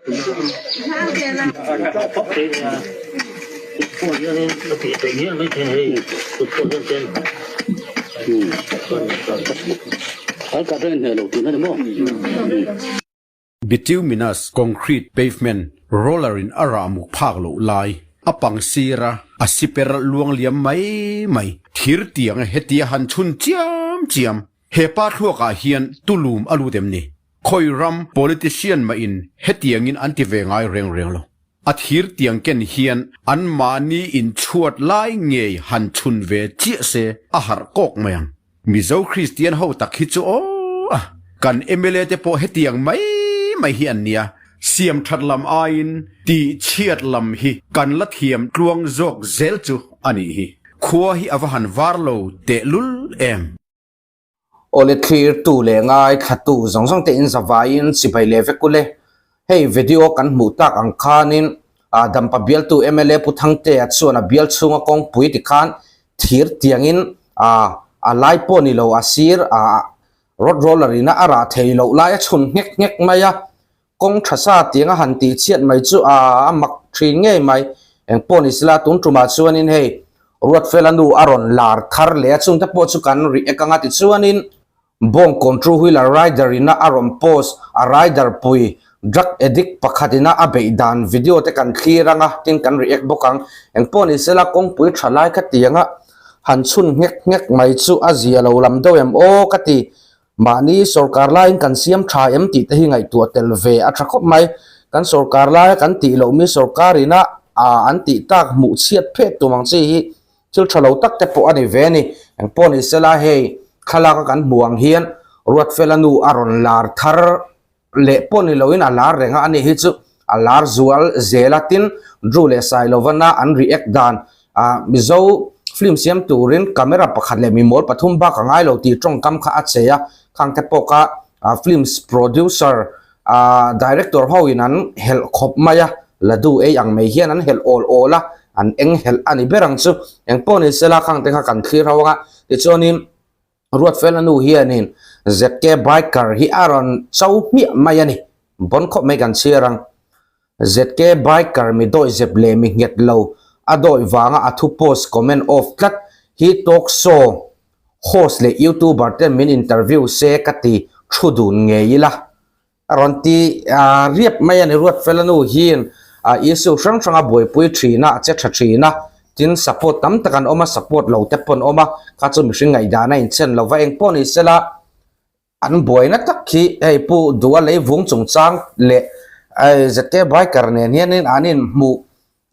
Bituminous concrete pavement roller in a rah muk phak loh lai a pang sir a, a siper luang liam mai mai. Thir tiang hetia han chhun chiam chiam. He pa thluakah hian tulum a lut em ni? Khawi ram politician mah in hetiangin an ti ve ngai reng reng lo. A thir tiang ken hian an mahni in chhuat lai ngei han chhun ve chiah se a harh kawk mai ang. Mizo Kristian ho tak hi chu aw a! Kan mla te pawh hetiang mai mai hi an nia. Siam that lam aiin tih chhiat lam hi kan la thiam tluang zawk zel chu a nih hi. Khua hi a va han var lo tehlul em! Awle thlirtu leh ngaithlatu zawng zawng te in zavaiin chibai leh vek ule. Hei video kan hmuh tak ang khanin ah Dampa bialtu mla Pu Thangtea chuan a bial chhunga kawngpui tikhan thir tiangin ah a lai pawh ni lo a sir ah road roller ina a rah thei loh lai a chhun nghek nghek mai a. Kawng tha sa tiang a han tih chhiat mai chu a a mak thin ngei mai. Eng pawh ni sela tun tumah chuanin hei Ruatfela nu a rawn lar thar leh a chungte pawh chu kan rih ek anga tichuanin Bawngkawn two wheeler rider ina a rawn post a rider pui drug addict pakhat ina a beih dan video te kan thlir anga tin kan rih ek bawk ang. Eng pawh ni sela kawngpui tha lai kha tianga han chhun nghek nghek mai chu a zia lo lam deuh em aw ka ti. Mahni sawrkar laiin kan siam tha em tih te hi ngaihtuah tel ve a tha khawp mai. Kan sawrkar laia kan tih loh mi sawrkar ina an tih tak hmuh chhiat phet tum ang chi hi thil tha lo tak te pawh a ni ve a ni. Engpawh ni sela hei thlalak a kan hmuh ang hian Ruatfela nu a rawn lar thar leh pawh ni loin a lar reng a, ani hi chu a lar zual zel a, tin Drew leh Sailovana an react dan ah Mizo film siam turin camera pakhat leh mimawl pathum bak a ngai lo tih tawngkam kha a che a, khang te pawh kha ah films producer ah director ho in an helh khawp mai a, ladu ei ang mai hian an helh awl awl a, an eng helh a ni ber ang chu, engpawh ni sela khang te kha kan thlir ho ang a, tichuanin. Ruatfela nu hianin ZK Biker hi a rawn cho hmiah mai a ni. Bon khawp mai kan chhiar ang. ZK Biker mi dawi zep leh mi nghet lo a dawi vanga a thu post comment off tlat hi talk show host leh youtuber ten min interview se ka ti thu dun ngei ila. A rawn ti riap mai a ni. Ruatfela nu hian issue hrang hrang a buaipui thin a, a che tha thin a, tin support tam tak an awm a, support lo te pawh an awm a, kha chu mihring ngaihdan a inchen lo va, eng pawh ni sela an buaina tak hi hei Pu Duha Leivung chungchang leh ZK Biker nen hianin an inhmuh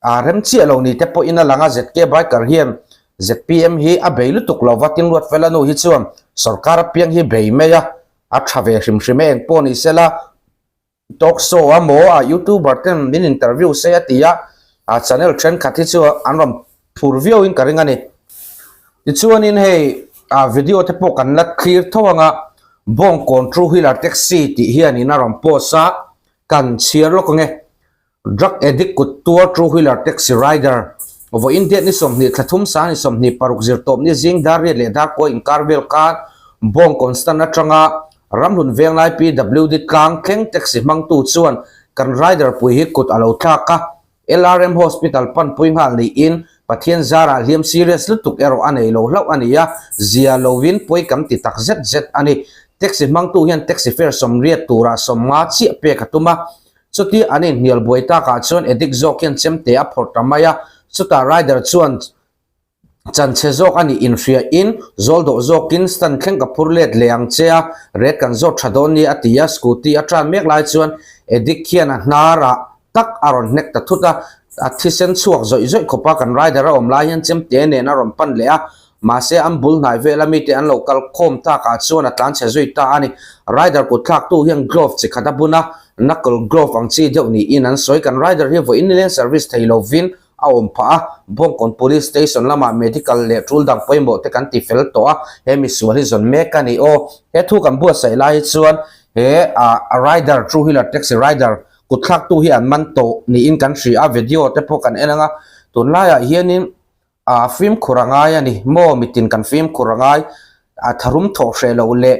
A rem chiah lo ni te pawhin a lang a, ZK Biker hian zpm hi a bei lutuk lo va, tin Ruatfela nu hi chuan sawrkar apiang hi bei mai a, a tha ve hrim hrim e, engpawh ni sela talk show a maw a youtuber ten min interview se a ti a, a channel thenkhat hi chu an rawn phur viau in ka ring a ni. Tichuanin hei a video te pawh kan la clear tho ang a, Bawngkawn two wheeler taxi tih hianin a rawn post a, kan chhiar lawk ang e. Drug addict kut tuar two wheeler taxi rider vawiin date ni 20 thla thum sang ni 26 zirtawp ni zing dar riat leh dar kawi inkar vel khan Bawng Constant atanga Ramhlun Venglai PWD tlang thleng taxi hmangtu chuan kan rider pui hi kut a lo thlak a, LRM Hospital panpui nghal niin Pathian zarah hliam serious lutuk erawh a nei lo hlauh a ni a, zia lovin pawi kan ti tak zet zet a ni. Taxi hmangtu hian taxi fare sawmriat turah sawmnga chiah pek a tum a, Chuti an inhnial buai takah chuan addict zawk hian chemte a phawrh ta mai a, chutah rider chuan chanchhe zawk a nih inhriain zawl dawh zawkin stand thleng ka phur let leh ang che a, ret kan zawt tha dawn nia a ti a, scooty a tan mek lai chuan addict hian a hnarah tak a rawn hnek ta thut a, a thisen chhuak zawih zawih khawp a, kan rider a awm lai hian chemte nen a rawn pan leh a, Mahse, an bul hnai vela mite an lo kal khawm takah chuan a tlanchhe zui ta a ni. Rider kut thlaktu hian glove chi khat a bun a, knuckle glove ang chi deuh niin an sawi. Kan rider hi vawiin nileng service thei lovin a awm phah a, Bawngkawn Police Station lamah medical leh tul dang pawimawh te kan ti fel tawh a, he misual hi zawn mek a ni aw. He thu kan buatsaih lai hi chuan he rider, two wheeler taxi rider kut thlaktu hi an man tawh niin kan hria a, video te pawh kan en ang a, tunlaiah hianin A fimkhur a ngai a ni maw? Mitin kan fimkhur a ngai. A tharum thawh hreh loh leh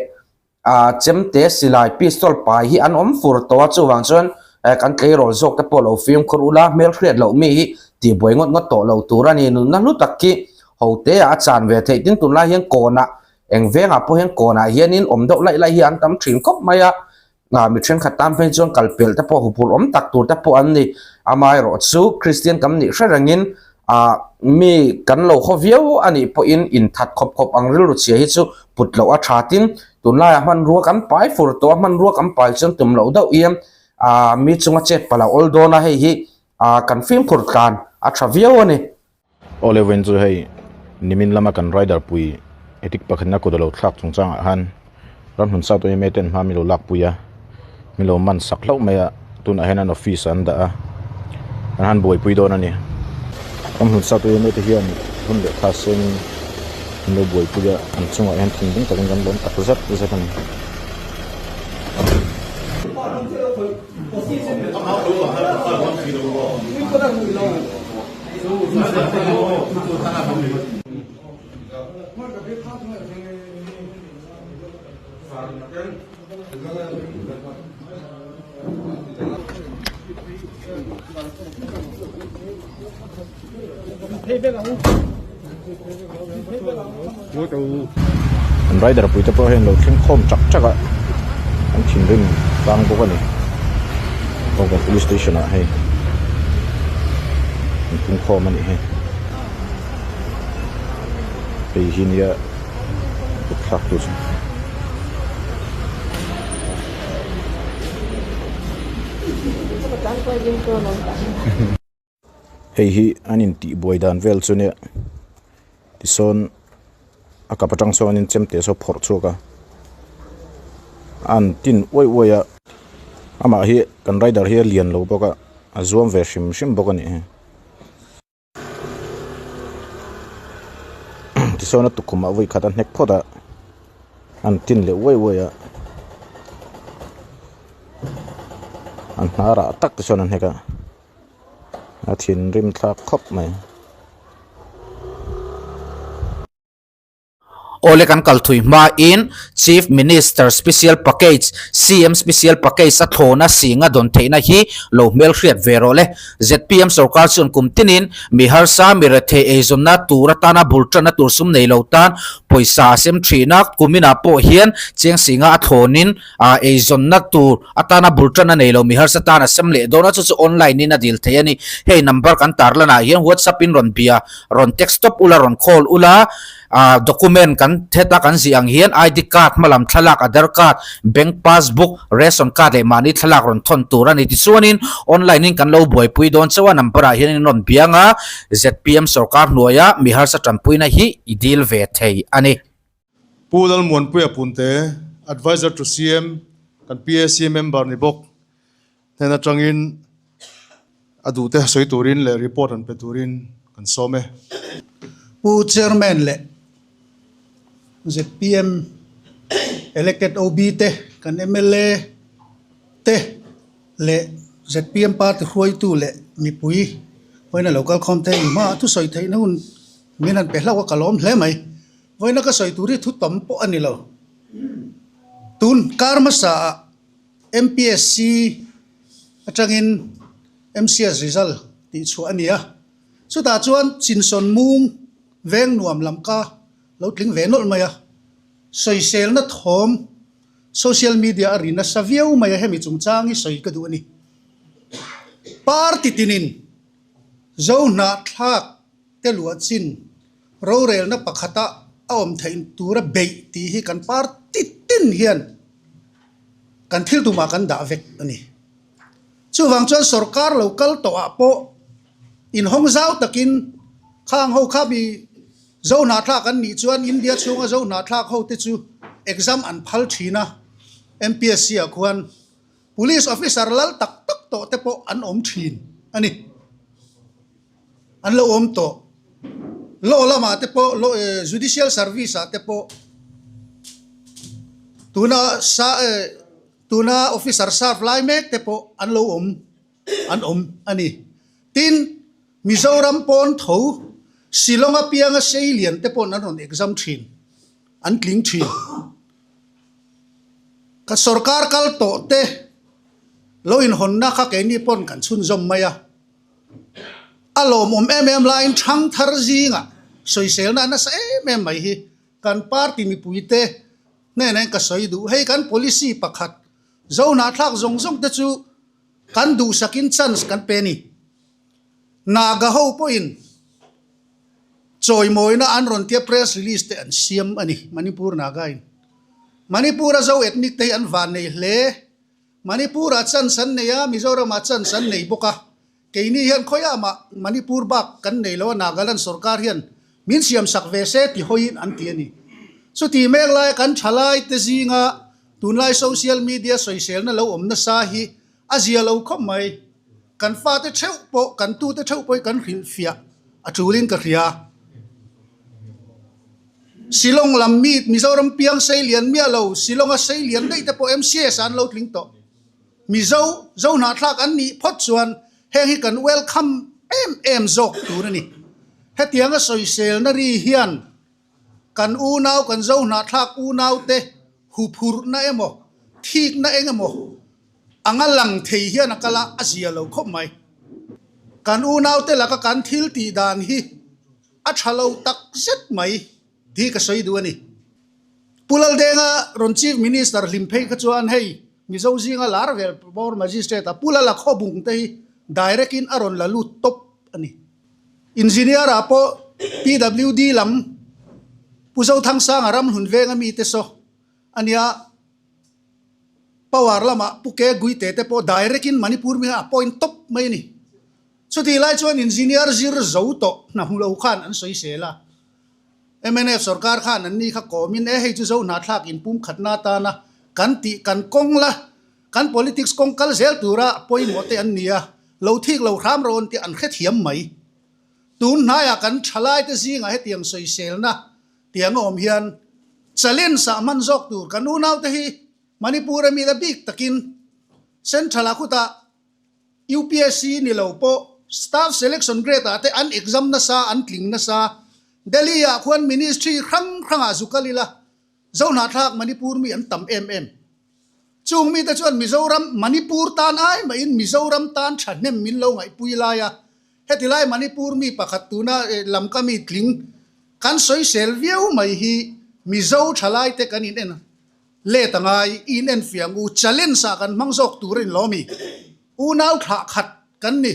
a chemte silai pistol pai hi an awm fur tawh a, chuvang chuan Kan tleirawl zawk te pawh lo fimkhur ula, hmelhriat loh mi hi tihbuai ngawt ngawt tawh lo tur a ni. Nunna hlu tak khi ho te ah a chan ve theih tin tunlai hian kawnah eng vengah pawh hian kawnah hianin awm deuh laih laih hi an tam thin khawp mai a. Mi thenkhat tan phei chuan kal pelh te pawh huphurh awm tak tur te pawh an ni. Amaherawh chu Kristian kan nih hre rengin ah mi kan lo haw viau a nih pawhin inthat khawp khawp ang rilru chhia hi chu put loh a tha tin tunlaiah hmanrua kan pai fur tawh a hmanrua kan pai chuan tum loh deuh hian ah mi chunga chet palh a awl dawn a hei hi ah kan fimkhur tlan a tha viau a ni. Awle vawiin chu hei nimin lama kan rider pui etik pakhatna kut a lo thlak chungchangah khan ramhlun sat yma ten hma min lo lakpui a min lo man sak hlauh mai a tunah hian an office ah an dah a an han buaipui dawn a ni ramhlun sat yma te hian hun leh tha sengin an lo buaipui a an chungah hian thinlung takin kan lawm tak zet zet a ni. An rider pui te pawh hian lo thleng khawm chak chak a an thinrim tlang bawk a ni Bawngkawn police station ah hei an pung khawm a nih hi hei hi nia kut thlak tu chu. Hei hi an intihbuai dan vel chu nia tisawn a kap atang sawn in chemte saw phawrh chhuak a a an tin uai uai a amah hi kan rider hi a lian lo bawk a a zuam ve hrim hrim bawk a nih hi. Tisawn a tukkhum ah vawi khat a hnek phawt a an tin leh uai uai a an hnarah tak te chuan an hnek a a thinrim thlak khawp mai. Awle kan kal thui hmain Chief Minister Special Package, CM Special Package a thlawna singa dawn theihna hi lo hmelhriat ve rawh le. Zpm sorkar chuan kum tinin mi harsa, mi rethei eizawnna tur atana bul tanna tur sum nei lo tan pawisa a sem thin a, kuminah pawh hian cheng singa a thlawnin eizawnna tur atana bul tanna nei lo mi harsa tan a sem leh dawn a, chu chu online in a dil thei a ni. Hei number kan tarlanah hian WhatsApp in rawn bia, rawn text tawp ula, rawn call ula. Ah document kan heta kan zih ang hian ID card hmalam thlalak Aadhar card, bank passbook, ration card leh mahni thlalak rawn thawn tur a ni. Tichuanin online in kan lo buaipui dawn chauh a number ah hian in rawn biang a, zpm sorkar hnuaia mi harsa tanpuina hi i dil ve thei a ni. Pu Lalmuanpuia Punte, Adviser to CM, kan PAC member ni bawk hnen atangin a duhte sawi turin leh report an pe turin kan sawm e. Pu Chairman leh zpm elected OB te, kan mla te leh zpm party hruaitu leh mipui vawiin a lo kal khawm te inhmaah thusawi theihna hun min han pe hlauh a ka lawm hle mai. Vawiina ka sawi tur hi thu tam pawh a ni lo. Tun kar hmasa ah MPSC atangin MCS result tih chhuah a ni a, chutah chuan Chinsawn mung veng nuam lam ka lo tling ve nawlh mai a, sawiselna thawm social media a ri nasa viau mai a, hemi chungchang hi sawi ka duh a ni. Party tinin Zohnahthlak te luah chin rorelna pakhata a awm theih tura beih tih hi kan party tin hian kan thil tumah kan dah vek a ni. Chuvang chuan sorkar lo kal tawhah pawh inhawng zau takin khang ho kha mi Zohnahthlak an nih chuan India chhunga Zohnahthlak ho te chu exam an phal thin a, MPSC ah khuan Police officer lal tak tak tawh te pawh an awm thin a ni. An lo awm tawh. Law lamah te pawh, law eh judicial service ah te pawh tuna sa eh tuna officer serve lai mek te pawh an lo awm an awm a ni. Tin, Mizoram pawn tho Shillong apianga Seilian te paw'n an rawn exam thin, an tling thin. Ka sorkar kal tawh te. Lo inhawnna kha keini pawn kan chhunzawm mai a. A lawmawm em em laiin thangthar zingah sawiselna a nasa em em mai hi kan party mipuite hnenah hian ka sawi duh. Hei kan policy pakhat Zohnahthlak zawng zawng te chu kan duhsakin chance kan pe a ni. Naga ho pawhin chawimawina an rawn tia press release te an siam a ni, Manipur Naga in. Manipur a Zo ethnic te hi an van nei hle. Manipur ah chance an nei a, Mizoram ah chance an nei bawk a. Keini hian khawiah mah Manipur bak kan nei lo a, Nagaland sorkar hian min siam sak ve se ti hawiin an ti a ni. Chuti mek laia kan thalai te zinga tunlai social media sawiselna lo awm nasa hi a zia lo khawp mai. Kan fate theuh pawh, kan tute theuh pawh hi kan hrilhfiah a tulin ka hria. Shillong lam mi Mizoram piang seilian miah lo, Shillong-a seilian daih te pawh MCS ah an lo tling tawh. Mizo, Zohnahthlak an nih phawt chuan heng hi kan welcome em em zawk tur a ni. Hetianga sawiselna ri hian kan unau, kan Zohnahthlak unaute huphurhna emaw, thikna eng emaw anga lang thei hian a kal a, a zia lo khawp mai. Kan unaute laka kan thil tih dan hi a tha lo tak zet mai tih ka sawi duh a ni. Pu Laldenga rawn Chief Minister hlim phei kha chuan hei Mizo zinga lar vel bawr Magistrate a Pu Lala Khawbung te hi direct in a rawn la lut tawp a ni. Engineer ah pawh PWD lam Pu Zothangsanga Ramhlun venga mite saw a nia. Power lamah Pu Ke Guite te pawh direct in Manipur mi khan a point tawp mai a ni. Chutih lai chuan engineer zir zo tawh hna hmu lo khan an sawi sel a. Mnf sorkar khan an ni kha kawmin e hei chu zo hnahthlak in pumkhatna atana kan tih kan kawng la, kan politics kawng kal zel tura pawimawh te an ni a, lo thik lo hram rawn tih an hrethiam mai. Tun hnaiah kan thalaite zingah hetiang sawiselna tiang a awm hian challenge ah hman zawk tur kan unaute hi Manipur a mila bik takin Central ah khutah UPSC ni lo pawh Staff Selection Grade ah te an exam nasa, an tling nasa. Delhi ah khuan Ministry hrang hrang ah zu kal ila, Zohnahthlak Manipur mi an tam em em. Chung mite chuan Mizoram, Manipur tan ai mahin Mizoram tan thahnem min lo ngaihpui lai a, heti lai Manipur mi pakhat tuna lamka mi tling kan sawisel viau mai hi Mizo thalai te kan in en Let a ngai, i in enfiah ang u, challenge ah kan hmang zawk tur a in lawm i, unau thlah khat kan ni.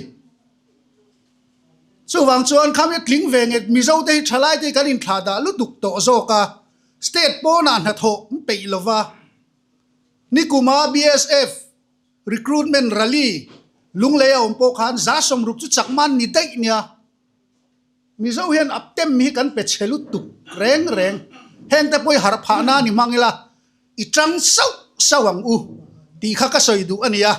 Chuvang chuan khami tling ve nge Mizo te hi thalai te hi kan inthlah dah lutuk tawh zawk a, state pawnah hnathawh an peih lo va. Nikuma BSF recruitment rally Lunglei a awm pawh khan 160 chu chakman ni daih nia. Mizo hian a tem hi kan pe chhe lutuk reng reng. Hengte pawh i harh phah nan i hmang ila, i tang sauh sauh ang u tih kha ka sawi duh a nia.